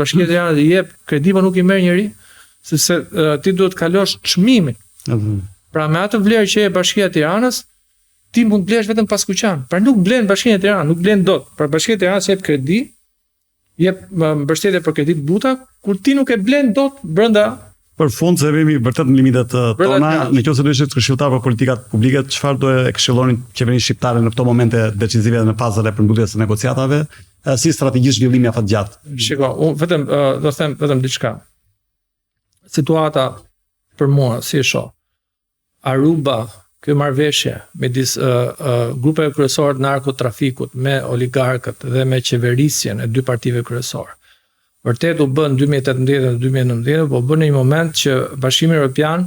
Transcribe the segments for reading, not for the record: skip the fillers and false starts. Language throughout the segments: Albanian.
Bashkia e Tiranës jep kredi, po nuk i merr njeri, sepse ti duhet të kalosh çmimin. Pra me atë vlerë që jep Bashkia e Tiranës, ti mund të blesh vetëm paskuqan. Pra nuk blen Bashkinë e Tiranës, nuk blen dot. Pra Bashkia e Tiranës jep kredi, jep mbështetje për kredi të buta, kur ti nuk e blen dot brenda Për fund, se jemi vërtet në limitet tona, në qoftë se do ishit këshilltar për politikat publike, çfarë do e këshillonit qeverinë shqiptare në këto momente decisive në fazën e përmbylljes së negociatave, si strategji zhvillimi afatgjatë? Shiko, unë vetëm do them vetëm diçka. Situata për mua si e shoh. Aruba, kjo marrëveshje midis uh, uh, grupeve kryesore të narkotrafikut me oligarkët dhe me qeverisjen e dy partive kryesore. Vërtet u bë në 2018 dhe 2019, po u bë në një moment që Bashkimi Evropian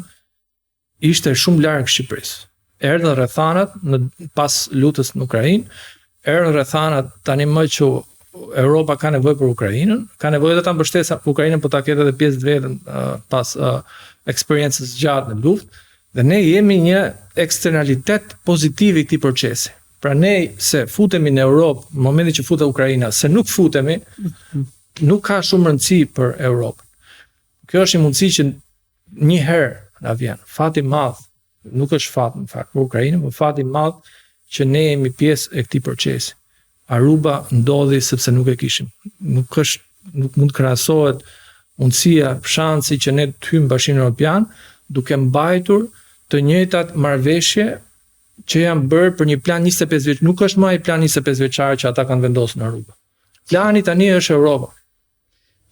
ishte shumë larg Shqipërisë. Erdhën rrethanat në pas luftës në Ukrainë, erdhën rrethanat tani më që Europa ka nevojë për Ukrainën, ka nevojë edhe ta mbështesë Ukrainën, po ta ketë edhe pjesë të vetën uh, pas uh, eksperiencës gjatë në luftë, dhe ne jemi një eksternalitet pozitiv i këtij procesi. Pra ne se futemi në Europë, në momentin që futet Ukraina, se nuk futemi, nuk ka shumë rëndësi për Europën. Kjo është një mundësi që një herë na vjen. Fat i madh, nuk është fat në fakt për Ukrainën, por fat i madh që ne jemi pjesë e këtij procesi. Aruba ndodhi sepse nuk e kishim. Nuk është nuk mund të krahasohet mundësia, shansi që ne të hyjmë në Bashkimin Evropian duke mbajtur të njëjtat marrëveshje që janë bërë për një plan 25 vjeç. Nuk është më ai plan 25 vjeçar që ata kanë vendosur në Aruba. Plani tani është Europa.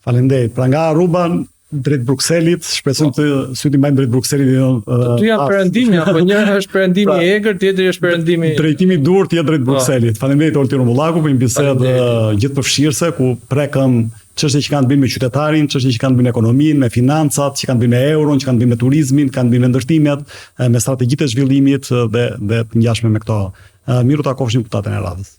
Faleminderit. Pra nga Aruba drejt Brukselit, shpresojmë po. të sytë i mbajmë drejt Brukselit jo. Të dy janë perëndimi, apo njëra është perëndimi pra, i egër, tjetri është perëndimi. Drejtimi i duhur të jetë drejt po. Brukselit. Faleminderit Olti Rrumbullaku për një bisedë gjithëpërfshirëse ku prekëm çështje që kanë të bëjnë me qytetarin, çështje që kanë të bëjnë me ekonominë, me financat, që kanë të bëjnë me euron, që kanë të bëjnë me turizmin, kanë të bëjnë me ndërtimet, me strategjitë e zhvillimit dhe dhe të ngjashme me këto. Mirë u takofshim putatën e radhës.